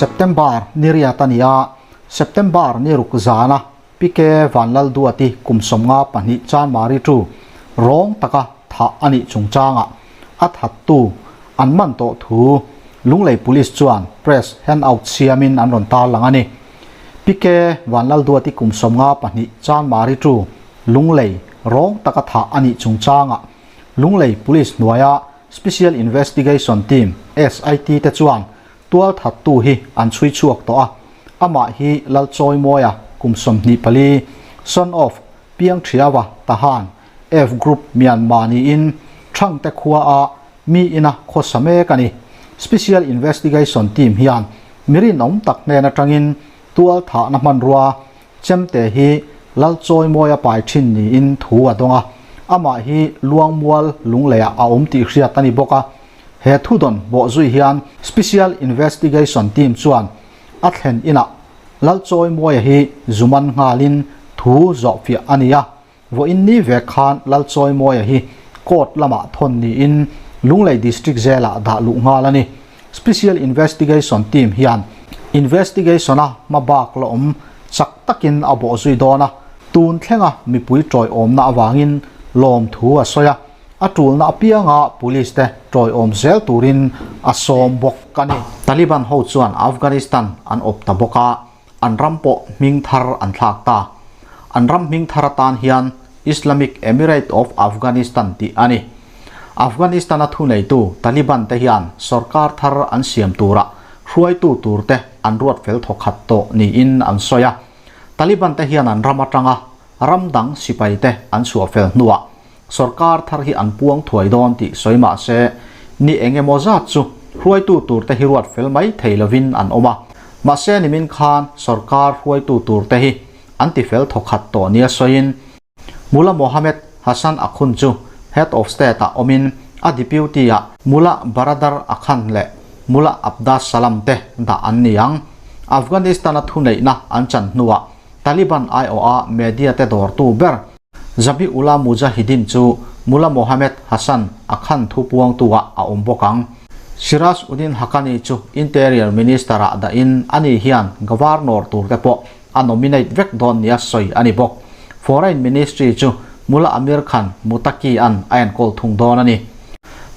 September ni riat a ni a, September ni ruk zana PK Vanlalduati kum 52 Chanmari tu rawng taka thah a nih chungchangah a thattu an man tawh thu Lunglei Police chuan press handout siamin an rawn tarlang a ni. PK Vanlalduati kum 52 Chanmari tu Lunglei rawng taka thah a nih chungchangah Lunglei Police hnuaia Special Investigation Team, SIT, te chuan tual thattu hi an chhui chhuak tawh a, amah hi Lalchawimawia kum 24, son of Piangthiava Tahan, F Group Myanmar niin Thangte khua a mi ina khawsa mek a ni. Special Investigation Team hian mi rinawm tak hnen atangin tual thahna hmanrua Chemte hi Lalchawimawia pai thin niin thu a dawng a, amah hi Luangmual Lungleiah a awm tih hriat a ni bawk a. He thudawn bawh zui hian Special Investigation Team chuan a thlen inah Lalchawimawia hi zuman nghalin thu zawhfiah a ni a. Vawiin ni vek khan Lalchawimawia hi court lamah thawn niin Lunglei District Jail-ah dah luh nghal a ni. Special Investigation Team hian investigation-a hmabak la awm chak takin a bawh zui dawn a, tun thlenga mipui tawiawmna avangin lawmthu a sawi a, a tulna apianga police te tawiawm zel turin a sawm bawk a ni. Taliban ho chuan Afghanistan an awp ta bawk a, an ram pawh hming thar an thlak ta. An ram hming thar atan hian Islamic Emirate of Afghanistan tih a ni. Afghanistan-a thuneitu Taliban te hian sorkar thar an siam turah hruaitu turte an ruat fel thawkhat tawh niin an sawi a. Taliban te hian an ram atanga ram dang sipai te an chhuah fel hnuah sorkar thar hi an puang thuai dawn tih sawi mah se, ni eng emaw zat chu hruaitu turte hi ruat fel mai thei lovin an awm a. Mahse nimin khan sorkar hruaitu turte hi an ti fel thawkhat tawh nia sawiin, Mullah Mohammed Hassan Akhund chu Head of State-ah awmin a Deputy-ah Mullah Baradar Akhan leh Mullah Abdas Salam te dah an ni ang. Afghanistan-a thuneihna an chan hnuah Taliban aiawha media te dawrtu ber Zabiullah Mujahideen chu Mullah Mohammed Hassan Akhan thu puangtu-ah a awm bawk ang. Siraj Uddin Haqqani chu Interior Minister-ah dahin ani hian Governor turte pawh a nominate vek dawn nia sawi a ni bawk. Foreign Ministry chu Mullah Amir Khan Muttaqi-a'n a enkawl thung dawn a ni.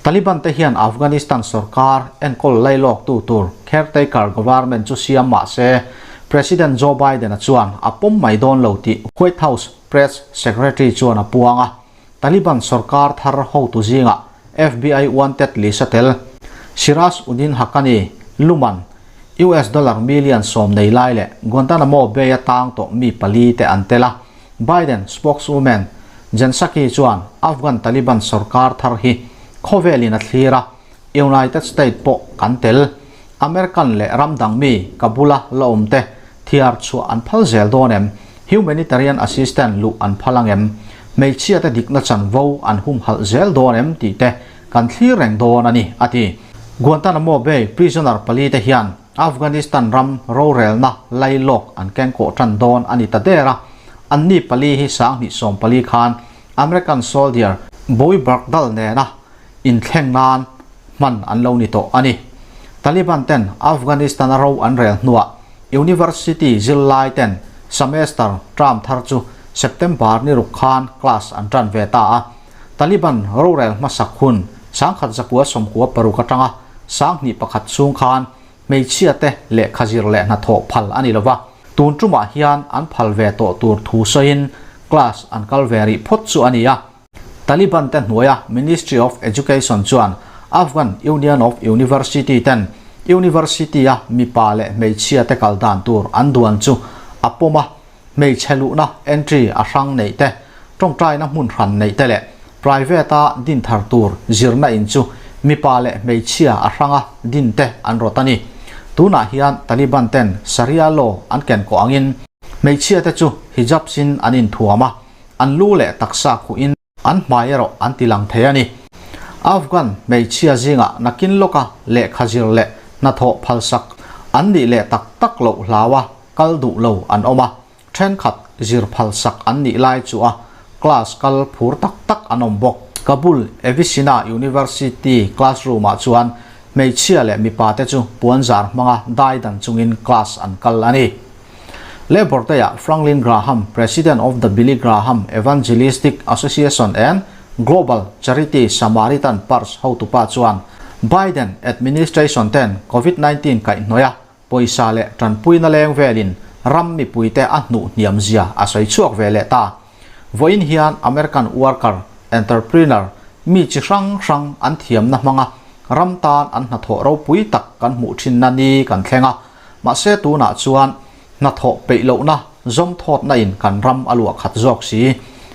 Taliban te hian Afghanistan sorkar enkawl lailawktu tur caretaker government chu siam mah se, President Joe Biden-a chuan a pawm mai dawn lo tih White House Press Secretary chuan a puang a. Taliban sorkar thar hotu zingah FBI wanted list a tel. Siraj Uddin Haqqani, Luman, US dollar million 10 nei lai leh Guantanamo Bay-a tang tawh mi pali te an tel a. Biden spokeswoman Jen Psaki chuan Afghan Taliban sorkar thar hi khawvelin a thlir a, United States pawh kan tel. American leh ram dang mi Kabul-a la awm te thiar chhuah an phal zel dawn em? Humanitarian assistance luh an phal ang em? Hmeichhia te dikna chanvo an humhalh zel dawn em tih te kan thlir reng dawn a ni, a ti. Guantanamo Bay prisoner pali te hian Afghanistan ram rorelna lailawk an kengkawh tan dawn a ni ta der a, anni pali hi 2014 khan American soldier Bowe Bergdahl nena inthleng nan hman an lo ni tawh a ni. Taliban ten Afghanistan-a ro an rel hnuah University zirlai ten semester term thar chu September ni ruk khan class an tan ve ta a. Taliban rorel hmasak hun 1996 atanga 2001 chhung khan hmeichhia te lehkha zir leh hnathawh phal a ni lova, tun tumah hian an phal ve tawh tur thu sawiin class an kal ve rih phawt chu a ni a. Taliban te hnuaia Ministry of Education chuan Afghan Union of University ten University-a mipa leh hmeichhia te kal dan tur an duan chu a pawm a, hmeichhe luhna entry a hrang neih te, tawngtaina hmun hran neih te leh private-a din thar tur zirna in chu mipa leh hmeichhia a hranga din te an rawt a ni. Tunah hian Taliban ten Sharia law an ken kawh angin hmeichhia te chu hijab sin an inthuam a, an lu leh taksa khuhin an hmai erawh an ti lang thei a ni. Afghan hmeichhia zingah nakin lawka lehkha zir leh hnathawh phalsak an nih leh tak tak loh hlaua kal duh lo an awm a, thenkhat zir phalsak an nih lai chu a class kal phur tak tak an awm bawk. Kabul Avicenna University classroom-ah chuan Hmeichhia leh mipa te chu puanzar hmanga dai dan chungin class an kal a ni. Labor Day-ah Franklin Graham, President of the Billy Graham Evangelistic Association and Global Charity Samaritan Purse hotupa chuan Biden administration ten Covid 19 kaihhnawih a pawisa leh tanpuina leng velin ram mipuite a hnuh hniam zia a sawi chhuak ve leh ta. Vawiin hian American worker, entrepreneur, mi chi hrang hrang an thiamna hmanga ram tan an hnathawh ropui tak kan hmuh thinna ni kan thleng a. Mahse tunah chuan hnathawh peih lohna zawmthawtna in kan ram a luah khat zawk si.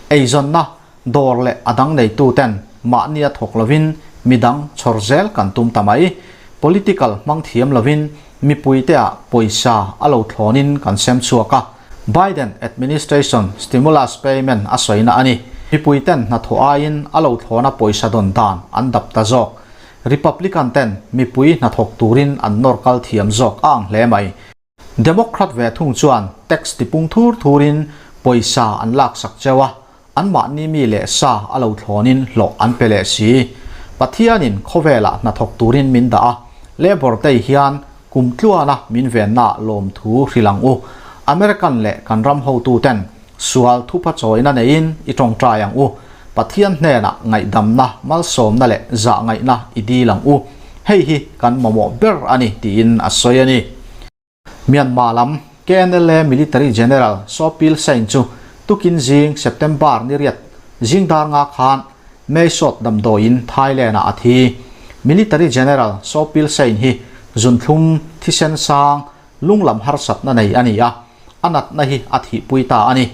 Eizawnna, dawr leh a dang neitu ten mahnia thawk lovin midang chhawr zel kan tum ta mai. Political hmang thiam lovin mipuite ah pawisa a lo thlawnin kan sem chhuak a. Biden administration stimulus payment a sawina a ni. Mipui ten hnathawh aiin a lo thlawna pawisa dawn dan an dap ta zawk. Republican ten mipui hnathawk turin an nawr kal thiam zawk a ang hle mai. Democrat ve thung chuan tax tipung thur thurin pawisa an laksak cheu a, anmahni mi leh sa a lo thlawnin hlawh an pe leh si. Pathianin khawvelah hnathawk turin min dah a, Labour Day hian kum tluana min vennaah lawmthu hrilh ang u. American leh kan ram hotuten sual thupa chawina neiin i tawngtai ang u. Pathian hnenah ngaihdamna, malsawmna leh zahngaihna i dil ang u. Hei hi kan mamawh ber a ni, tiin a sawi a ni. Myanmar lam KNLA Military General Saw Pil Sein chu tukin zing September ni riat zing dar nga khan Mae Sot damdawiin Thailand-ah a thi. Military General Saw Pil Sein hi zunthlum thisen sang lunglam harsatna nei a ni a, a natna hi a thihpui ta a ni.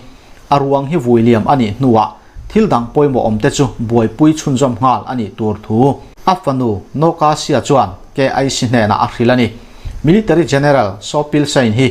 A ruang hi vui liam a nih hnuah thil dang pawimawh awmte chu buaipui chhunzawm nghal a nih tur thu a fanu Nokasia chuan KIC hnenah a hrilh a ni. Military General Saw Pil Sein hi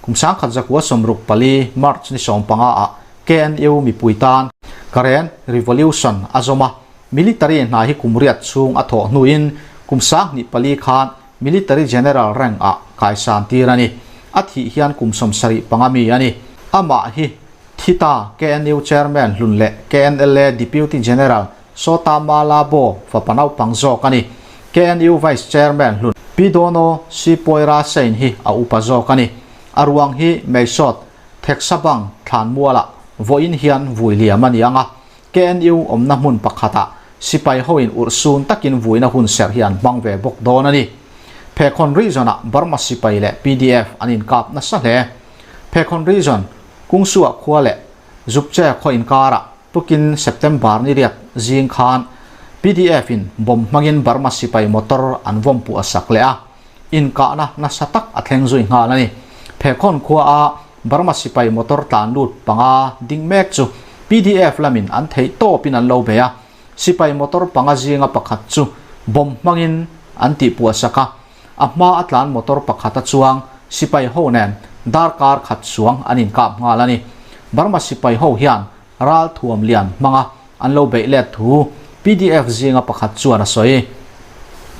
kum 1964 March ni 15 ah KNU mipui tan Karen Revolution a zawm a, military hna hi kum riat chhung a thawh hnuin kum 2004 khan Military General rank ah kaisan tir a ni. A thih hian kum 75 mi a ni. Amah hi Thita KNU Chairman hlun leh KNLA Deputy General Sota Malabo fapa naupang zawk a ni. KNU Vice Chairman hlun Pi Dono Sipoira Sein hi a upa zawk a ni. A ruang hi Meisawt Theksabang thlanmualah vawiin hian vui liam a ni ang a. KNU awmna hmun pakhatah sipai hoin urhsun takin vuina hun serh hi an hmang ve bawk dawn a ni. Phekhawn Region-ah Burma sipai leh pdf an inkap nasa hle. Phekhawn Region, Kungsuah khua leh Zupche khaw inkarah tukin September ni riat zing khan PDF-in bomb hmangin Burma sipai motor an vawm puh a sak leh a, inkahna nasa tak a thleng zui nghal a ni. Phekhawn khuaa Burma sipai motor tlan lut panga ding mek chu PDF lamin an theih tawpin an lo bei a, sipai motor panga zinga pakhat chu bomb hmangin an tihpuah sak a, a hma a tlan motor pakhat a chuang sipai ho nen darkar khat chuang an inkap nghal a ni. Burma sipai ho hian ral thuam lian hmanga an lo beih let thu PDF zinga pakhat chuan a sawi.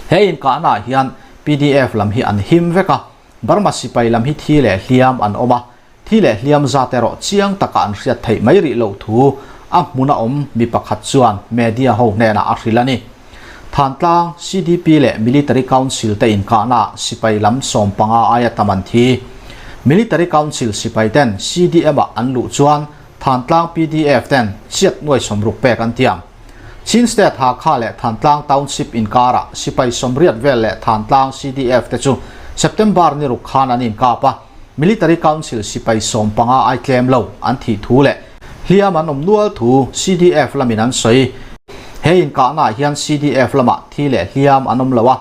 He inkahnaah hian PDF lam hi an him vek a, Burma sipai lam hi thi leh hliam an awm a, thi leh hliam zat erawh chiang taka an hriat theih mai rih loh thu a hmuna awm mi pakhat chuan media ho hnenah a hrilh a ni. Thantlang, CDP leh Military Council te inkahnaah sipai lam 15 aia tam an thi. Military Council sipai ten CDM-ah an luh chuan Thantlang PDF ten chiat nuai 60 pek an tiam. Chin State Hakha leh Thantlang Township inkarah sipai 80 vel leh Thantlang CDF te chu September ni ruk khan an inkap a, Military Council sipai 15 ai tlem lo an thih thu leh hliam an awm nual thu CDF lamin an sawi. He inkahnaah hian CDF lamah thi leh hliam an awm lo a,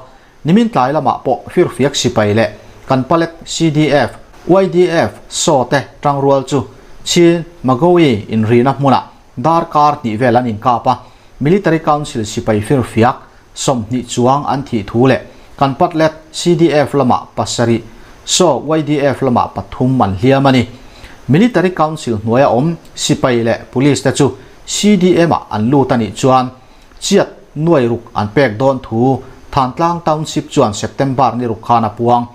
nimin tlai lamah pawh firfiak sipai leh Kanpalet CDF, YDF, saw te tangrual chu Chin Magowi inrihna hmunah Darkar hnih vel an inkap a, Military Council sipai firfiak 20 chuang an thih thu leh kan patlet CDF lamah pasarih, saw YDF lamah pathum an hliam a ni. Military Council hnuaia awm sipai leh Police te chu CDM-ah an lut a nih chuan chiat nuai ruk an pek dawn thu Thantlang Township chuan September ni ruk khan a puang.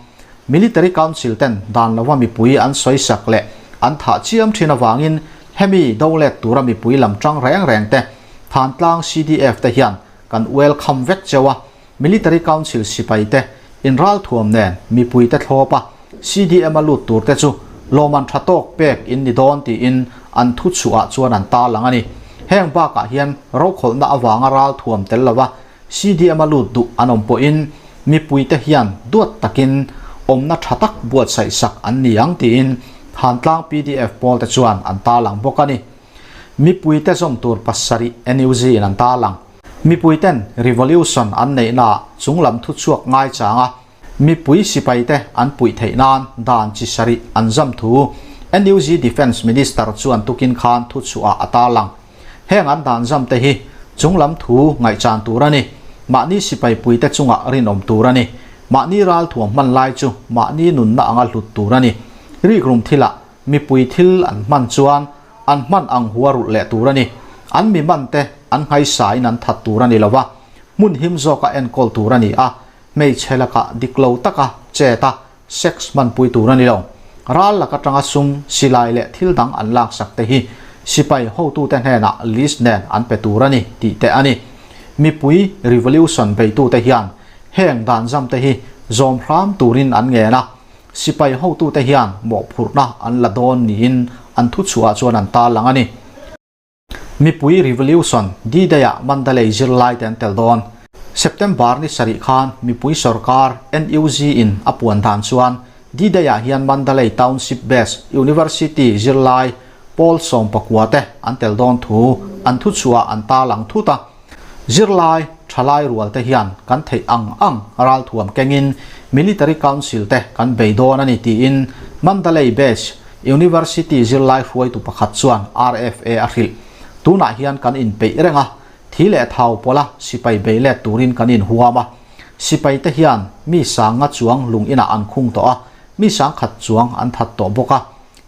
Military Council ten dan lova mipui an sawisak leh an thah chiam thin avangin Hemi do let tura mipui lam tang reng reng te Thantlang CDF te hian kan welcome vek cheu a. Military Council sipaite inralthuam nen mipuite thlawp a, CDM a lut turte chu lawmman tha tawk pek in ni dawn tiin an thuchhuah chuan an tarlang a ni. Heng bakah hian rokhawlhna avanga ralthuam tel lova CDM a lut duh an awm pawhin mipuite hian duat takin awmna tha tak buatsaih sak an ni ang tiin Thantlang pdf pawlte chuan an tarlang bawk a ni. Mipuite zawm tur pasarih NUG in an tarlang. Mipuiten revolution an neihnaah chunglam thuchhuak ngaichanga mipui sipaite an puih theih nan dan chi sarih an zam thu NUG Defence Minister chuan tukin khan thuchhuah a tarlang. Heng an dan zam te hi chunglam thu ngaihchan tur a ni. Mahni sipai puite chungah rinawm tur a ni. Mahni ralthuam hman lai chu mahni nunna anga hlut tur a ni. Rikrum thilah mipui thil an hman chuan an hman ang hua rulh leh tur a ni. An mi man te an nghaisain an that tur a ni lo va, hmun him zawka enkawl tur a ni a, hmeichhe lakah dik lo taka chet a, sex hmanpui tur a ni lo. Ral lak atanga sum, silai leh thil dang an laksak te hi sipai hotute hnenah list nen an pe tur a ni tih te a ni. Mipui revolution beitute hian heng dan zam te hi zawm hram turin an ngen a, Sipai hotute hian mawhphurhna an la dawn niin an thuchhuah chuan an tarlang a ni. Mipui Revolution D-Day-ah Mandalay zirlaite an tel dawn. September ni sarih khan mipui sorkar NUG-in a puan dan chuan D-Day-ah hian Mandalay Township Base University zirlai pawl 19 te an tel dawn thu an thuchhuah an tarlang thut a. Zirlai, thalai rual te hian kan theih ang ang ralthuam kengin Military Council te kan bei dawn a ni tiin Mandalay Base University zirlai hruaitu pakhat chuan RFA a hrilh. Tunah hian kan inpeih reng a, thi leh thau pawla sipai bei let turin kan inhuam a. Sipai te hian mi sanga chuang lung inah an khung tawh a, mi sangkhat chuang an that tawh bawk a.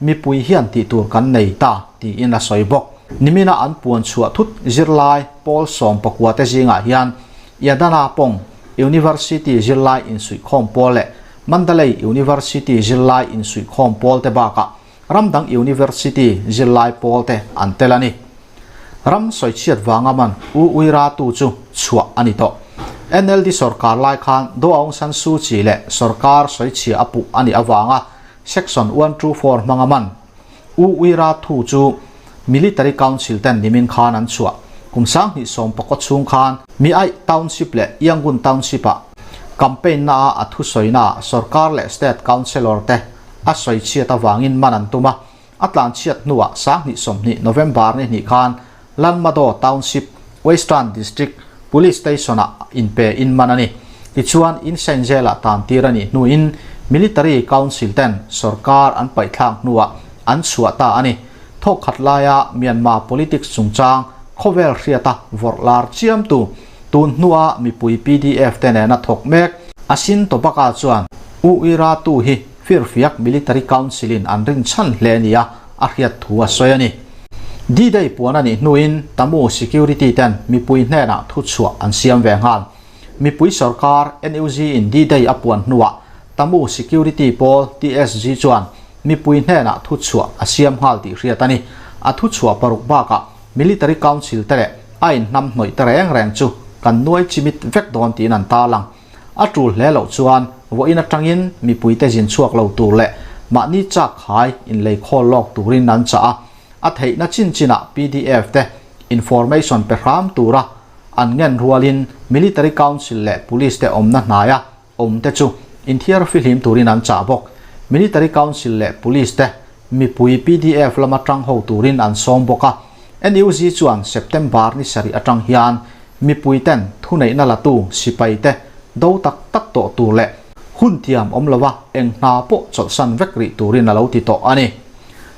Mipui hian tih tur kan nei ta, tiin a sawi bawk. Nimina an puan chhuah thut zirlai pawl 19 te zingah hian Yadana Pong University zirlai insuihkhawm pawl leh Mandalay University zirlai insuihkhawm pawl te bakah ramdang university zirlai pawl te an tel a ni. Ram sawichhiat vanga man U Uira tu chu chhuah a ni tawh. NLD sorkar lai khan Daw Aung San Suu Kyi leh sorkar sawichhia a puh a nih avanga Section 124 hmanga man U Uira thu chu Military Council ten nimin khan an chhuah. Kum 2019 chhung khan Mi Aih Township leh Yangon Township ah campaign na ah a thusawi na ah sorkar leh State Councillor te a sawi chhiat avangin man an tum a, a tlan chhiat hnuah 2020 November ni hnih khan Lanmadaw Township, Western District Police Station ah inpe in man a ni. Tichuan, Insein Jail-ah tan tir a nih hnuin Military Council ten sorkar an paihthlak hnuah an chhuah ta a ni. Thawkkhat laia Myanmar politics chungchang khawvel hriata vawrh lar chiamtu, tun hnua mipui PDF te nena thawk mek, Asin Tobaka chuan U Ira Tu hi Firfiak Military Council-in an rinchhan hle nia a hriat thu a sawi a ni. D-Day puan a nih hnuin Tamu Security ten mipui hnenah thuchhuah an siam ve nghal. Mipui sorkar NUG in D-Day a puan hnuah Tamu Security pawl TSG chuan mipui hnenah thuchhuah a siam nghal tih hriat a ni. A thuchhuah paruk bakah Military Council te leh a inhnamhnawih te reng reng chu kan nuai chimit vek dawn tiin an tarlang. A tul hle loh chuan vawiin atangin mipuite zin chhuak lo tur leh mahni chak khai inlei khawl lawk turin an chah a, a theihna chin chinah pdf te information pe hram tura an ngen rualin Military Council leh Police te awmna hnaia awm te chu inthiar fihlim turin an chah bawk. Military Council leh Police te mipui pdf lama tang ho turin an sawm bawk a, NUG chuan September ni sarih atang hian Mipui ten thuneihna latu sipai te do tak tak tawh tur leh hun tiam awm lova eng hna pawh chawlhsan vek rih turin a lo ti tawh a ni.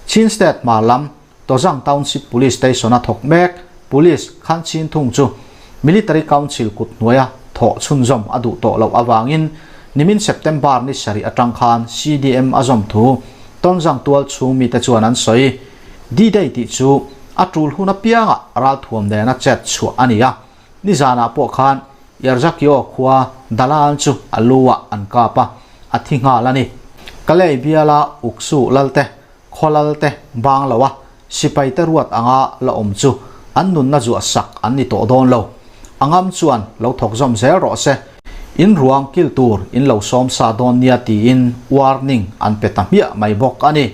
Chin State hmar lam Tozang Township Police Station a thawk mek Police Khan Chin Thung chu Military Council kut hnuaia thawh chhunzawm a duh tawh loh avangin nimin September ni sarih atang khan CDM a zawm thu Tonzang tual chhung mite chuan an sawi. D-Day tih chu a tul hun apiangah ralthuam nena chet chhuah a ni a, nizanah pawh khan Yarzakio khua Dalan chu a lu-ah an kap a, a thi nghal a ni. Kalei biala Uksu lalte, khaw lalte bang lo a, sipaite ruat anga la awm chu an nunna zuah sak an ni tawh dawn lo. A ngam chuan lo thawk zawm zel rawh se. In ruang kil tur in lo sawm sa dawn nia tiin warning an pe ta hmiah mai bawk a ni.